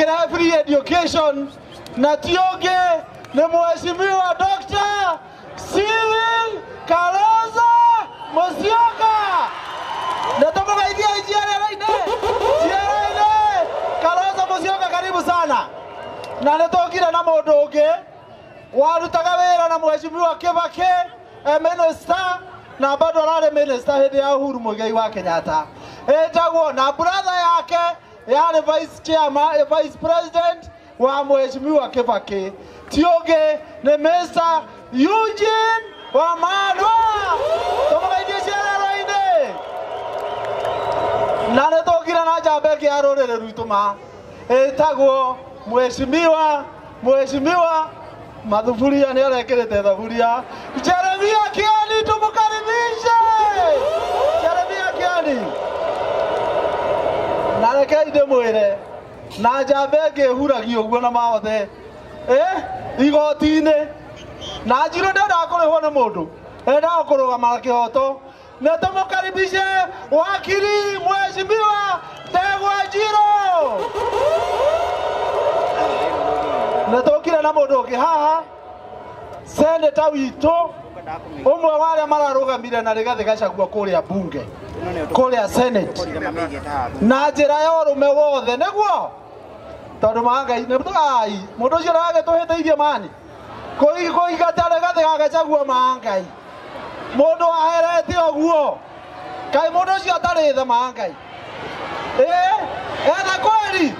Akirehe free education na ti ũngĩ nĩ Mheshimiwa Dr. Cyril Kalonzo Musyoka. Na tũmũgeithie njiarĩra-inĩ, njiarĩra-inĩ. Kalonzo Musyoka, karibu sana. Na nĩ tũkire na mũndũ ũngĩ warutaga wĩra na Mheshimiwa Kibaki minister, na bado ararĩ minister hĩndĩ ya Uhuru Muigai wa Kenyatta. Ĩtagwo na brother yake yarĩ vice chairman, vice president wa Mheshimiwa Kibaki. Ti ũngĩ nĩ Mr. Eugene Wamalwa. Tũmũgeithie ciarĩro-inĩ. Na nĩ tũkire na njamba ĩngĩ ya rũrĩrĩ rwitũ ma ĩtagwo Mheshimiwa Mathuburia nĩ arekĩrĩte thaburia Jeremia Kiani, tũmũkaribishe Jeremia Kiani. Na rekei ndĩmwĩre na njamba ĩngĩ ĩhuragia ũguo na maothe igoti-inĩ na Njirũ ndendaga kũrĩhwo nĩ mũndũ, endaga kũrũgama na kĩhoto. Na tũmũkaribishe wakiri Mheshimiwa Ndegwa Njirũ. Na tũkire na mũndũ ũngĩ haha seneta witũ ũmwe wa arĩa mararũgamire na Rigathĩ Gachagua kũrĩa bunge kũrĩa senate na njĩra ya ũrũme wothe nĩguo tondũ mangai ai mũndũ ũcio nĩagĩtũhĩtĩirie mani kũingata Rigathĩ ga Gachagua mangai mũndũ aherete ũguo kaĩ mũndũ ũcio atarĩ tha mangai etha kweri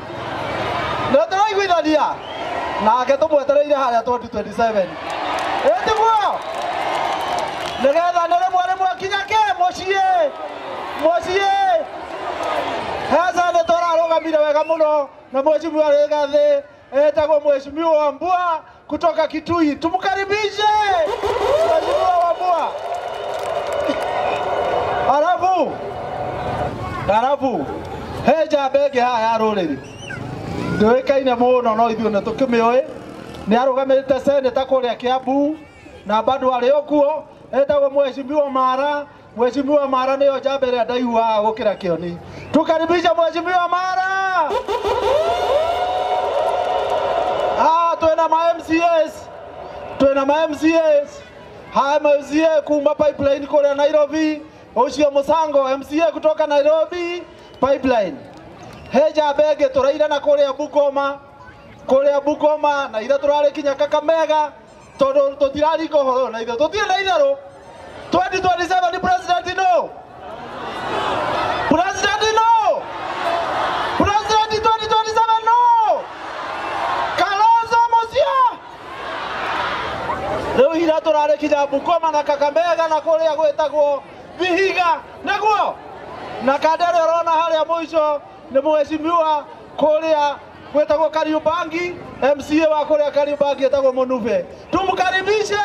nĩ tũraiguithania nake tũmwetereire harĩa 2027 ĩtiguo nĩgetha nĩ rĩmwe rĩmwe kinya kĩ mũciĩ mũciĩ heza nĩ tũrarũgamire wega mũno na Mheshimiwa Rigathĩ etagwo Mheshimiwa Wambua kutoka Kitui. Tumkaribishe Mheshimiwa Wambua. Arabu he njamba ĩngĩ haha ya rũrĩrĩ ndũĩkaine mũno no ithuĩ nĩ tũkĩmĩũĩ nĩ arũgamĩrĩte seneta kũrĩa Kiambu na bado arĩ o kuo etagwo Mheshimiwa Mara. Mheshimiwa Mara nĩyo njamba ĩrĩa ndaihu haha gũkĩra Kĩoni. Tukaribisha Mheshimiwa Mara. Twĩna ma MCAs, twĩna ma MCAs ha MCA kuma Pipeline kũrĩa Nairobi, ũcio Musango MCA kutoka Nairobi Pipeline. He njamba ĩngĩ tũraire na kũrĩa Bungoma, kũrĩa Bungoma na ira tũrarĩ kinya Kakamega tondũ tũtiraringa ũhoro ũyũ na ithuĩ tũtirĩ na itherũ. 2027 president no. President no. President 2027 no. Kalonzo Musyoka. Rĩu ira tũrarĩ kinya Bungoma na Kakamega na kũrĩa gwĩtagwo Vihiga nĩguo na kandere ũrona harĩa mũico nĩ Mheshimiwa kũrĩa gwĩtagwo Kariubangi, MCA wa kũrĩa Kariubangi etagwo Mũnube. Tumkaribishe.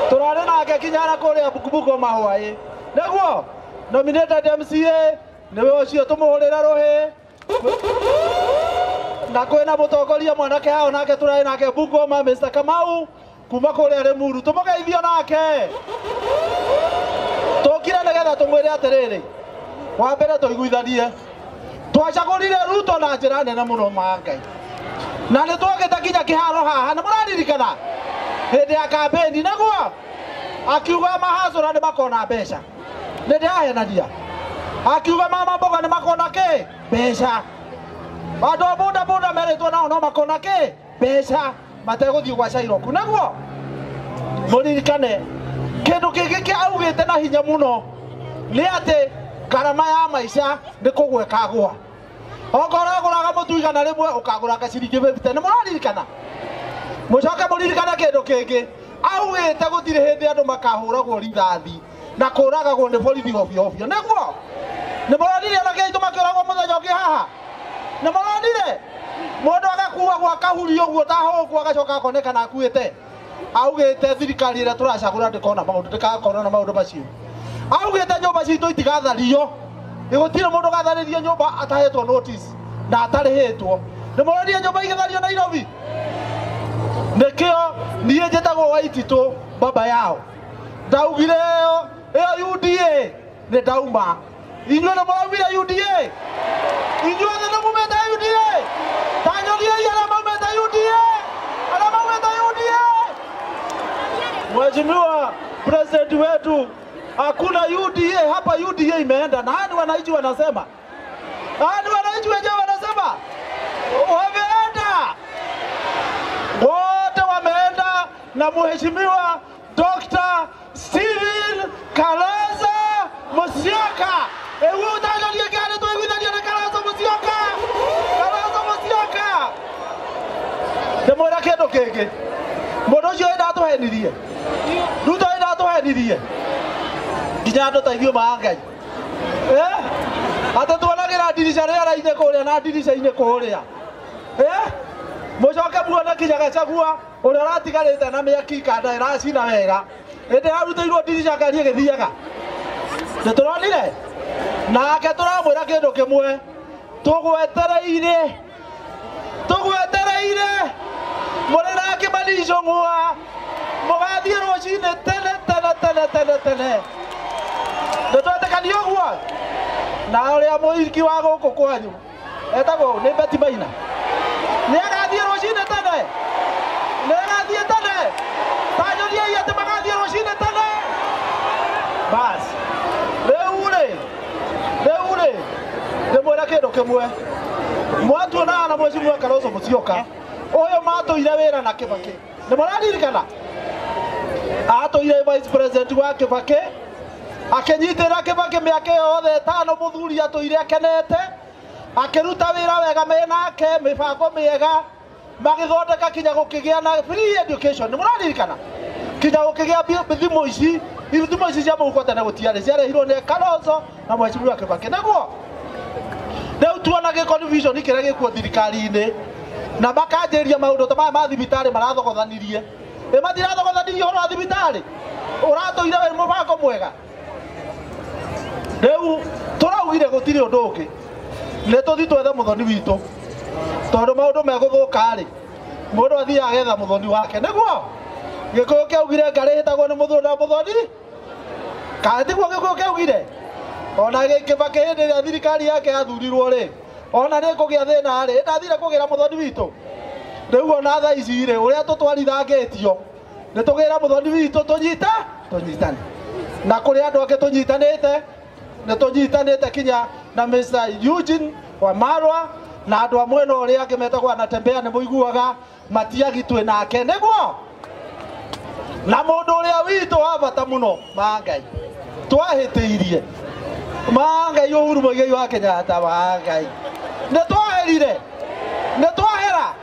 Tũrarĩ nake kinya na kũrĩa Bungoma hwaĩ nĩguo nominated MCA nĩwe ũcio tũmũhũrĩre rũhĩ na kwĩna mũtongoria mwanake hao nake tũrarĩ nake Bungoma Mr. Kamau kuma kũrĩa Limuru tũmũgeithio nake. Tũkire nĩgetha tũmwĩre atĩrĩrĩ wa mbere tũiguithanie twacagũrire Ruto na njĩra nene mũno ma Ngai na nĩ twagĩte kinya kĩharo haha nĩ mũraririkana hĩndĩ ya kambĩni nĩguo akiuga mahacũra nĩ makona mbeca nĩ ndĩrahenania akiuga mama mboga nĩ makona kĩ mbeca andũ a boda boda merĩtwo nao no makona kĩ mbeca mategũthiĩ gwa Cairoku nĩguo mũririkane kĩndũ kĩngĩ kĩa augĩte na hinya mũno nĩ atĩ ngarama ya maica nĩ kũgwa ĩkagwa okorwo ũgũraga mũtu 100 ũkagũraga ciringi 50 nĩ mũraririkana mũcoke mũririkane kĩndũ kĩngĩ augĩte gũtirĩ hĩndĩ andũ makahũragwo rithathi na kũragagwo nĩ borithi ovyo ovyo nĩguo nĩ mũronire ona kĩaitũ makĩũragwo mũthenya ũngĩ haha nĩ mũronire mũndũ agakuagwo akahurio ũguo ta hũngũ agacoka akonekana akuĩte augĩte thirikari ĩrĩa tũracagũra ndĩkona maũndũ ndĩgakorwo na maũndũ macio augĩte nyũmba citũ itigathario gũtirĩ mũndũ ũgatharĩrio nyũmba atahetwo notice na atarĩhĩtwo nĩ mũronire nyũmba igĩthario Nairobi nĩkĩo niĩ njĩtagwo Waititũ baba yao ndaugire ĩyo UDA nĩ ndauma inyuĩ nĩ mũraumire UDA inyuothe nĩ Mheshimiwa President wetu, hakuna UDA hapa. UDA imeenda na hani wananchi wanasema, hani wananchi wenyewe wanasema wameenda wote, wameenda na Mheshimiwa Dr. Stephen Kalonzo Musyoka. Ewu utajalie gani tuiguithanie na Kalonzo Musyoka? Kalonzo Musyoka ndimwira kindu kingi, mundu ucio enda atuhenirie, Ruto enda atuhenirie nginya andu ta ithuĩ ma Ngai, atĩ tuonagĩra ndirica rĩera-inĩ kũrĩa na ndirica-inĩ kũrĩa, mũcoke muone kinya Gachagua ũrĩa ũratigarĩte na mĩaki kanda ĩracina wega, ĩndĩ arutĩirwo ndirica ngari ĩgĩthiaga. Nĩtũronire nake tũramwĩra kĩndũ kĩmwe, tũgwetereire, tũgwetereire mũrĩ na Kimani Ichung'wa, mũgathiĩ rũcinĩ tene tene tene tene tene. Nĩtwetĩkania ũguo? Na ũrĩa mũhiki wa gũkũ kwanyu etagwo nĩ Betty Maina, nĩ agathiĩ rũcinĩ tene, nĩ agathiĩ tene, tanjũriai atĩ magathiĩ rũcinĩ tene. Bas rĩu rĩ, rĩu rĩ, ndĩmwĩre kĩndũ kĩmwe, mwatuonaga na Mheshimiwa Kalonzo Musyoka ũyũ matũire wĩra na Kibaki, nĩ mũraririkana atũire vice president wa Kibaki, akĩnyitĩrĩra Kibaki mĩaka yothe ĩtano, mũthuri atũire akenete, akĩruta wĩra wega menake, mĩbango mĩega, magĩthondeka kinya gũkĩgĩa na free education, nĩ mũraririkana kinya gũkĩgĩa thimũ ici, thimũ ici cia mũhuko tene gũtiarĩ, ciarehirwo nĩ Kalonzo na Mheshimiwa Kibaki. Nĩguo rĩu tuona gĩ-confusion kĩrĩa gĩkuo thirikari-inĩ, na makanjĩrĩria maũndũ ta maya ma thibitarĩ marathogothanirie. Ĩ matirathogothanĩrie ũhoro wa thibitarĩ ũratũire wĩ mũbango mwega. Rĩu tũraugire gũtirĩ ũndũ ũngĩ, nĩ tũthiĩ twethe mũthoni witũ, tondũ maũndũ megũthũka rĩ, mũndũ athiaga agetha mũthoni wake. Nĩguo Gĩkũyũ kĩaugire ngarĩ ĩtagwo nĩ mũthuri na mũthoni, kana tiguo Gĩkũyũ kĩaugire? Ona Kibaki hĩndĩ ĩrĩa thirikari yake yathurirwo rĩ, ona nĩ kũgĩa thĩna rĩ, ndathire kũgĩra mũthoni witũ. Rĩu ona thaa ici rĩ, ũrĩa tũtwarithangĩtio nĩ tũgĩra mũthoni witũ, tũnyite tũnyitane na kũrĩ andũ angĩ tũnyitanĩte, nĩ tũnyitanĩte kinya na Mr. Eugene Wamalwa na andũ a mwena ũrĩa angĩ metagwo Anatembea, nĩ mũiguaga Matiang'i twĩ nake. Nĩguo na mũndũ ũrĩa witũ wa bata mũno ma Ngai twahĩtĩirie ma Ngai Uhuru Muigai wa Kenyatta, ma Ngai nĩ twaherire, nĩ twahera,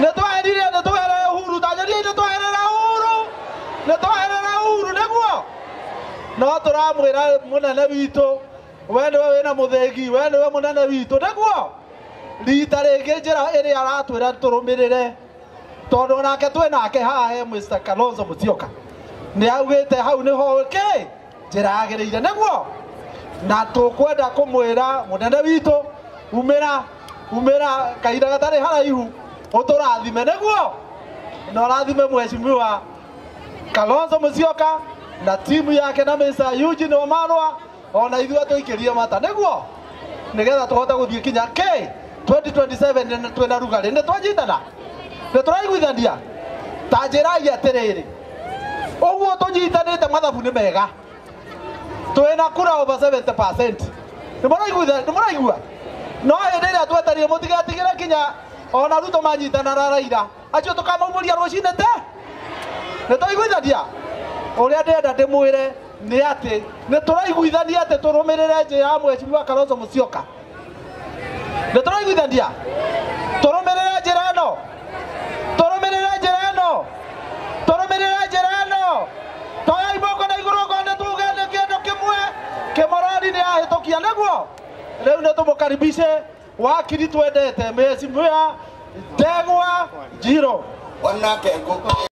nĩ twaherire, nĩ twaherera Uhuru, tanjũriai nĩ twaherera Uhuru, nĩ twaherera Uhuru. Nĩguo no tũramwĩra mũnene witũ, we nĩwe wĩna mũthĩgi, we nĩwe mũnene witũ. Nĩguo rita rĩngĩ njĩra ĩrĩa aratwĩra tũrũmĩrĩre, tondũ onake twĩ nake haha he Mr. Kalonzo Musyoka nĩ augĩte hau nĩho kĩ njĩra yagĩrĩire. Nĩguo na tũkwenda kũmwĩra mũnene witũ, umĩra, umĩra kahinda gatarĩ haraihu ũtũrathime. Nĩguo na ũrathime Mheshimiwa Kalonzo Musyoka na timu yake na Mr. Eugene Wamalwa, ona ithuĩ tũikĩrie mata. Nĩguo nĩgetha tũhote gũthiĩ kinya K 2027 twĩna rugarĩ. Nĩ twanyitana, nĩ tũraiguithania. Ta njĩrai atĩrĩrĩ, ũguo tũnyitanĩte mathabu nĩ mega, twĩna kura over 70%. Nĩ mũraiguithania, nĩ mũraigua? No hĩndĩ ĩrĩa twetereire mũtigatigĩre kinya ona Ruto manyitana na Raila, acio tũkamaumũria rũcinĩ te. Nĩ twaiguithania? Ũrĩa ndĩrenda ndĩmwĩre nĩ atĩ nĩ tũraiguithania atĩ tũrũmĩrĩre njĩra ya Mheshimiwa Kalonzo Musyoka. Nĩ tũraiguithania tũrũmĩrĩre njĩra ĩno, tũrũmĩrĩre njĩra ĩno, tũrũmĩrĩre njĩra ĩno. Toyai moko na igũrũ ngone tuge nĩ kĩndũ kĩmwe Kĩmorori nĩ ahĩtũkia. Nĩguo rĩu nĩ tũmũkaribishe wakiri twendete Mheshimiwa Ndegwa Njirũ. Wanake ngũkũ.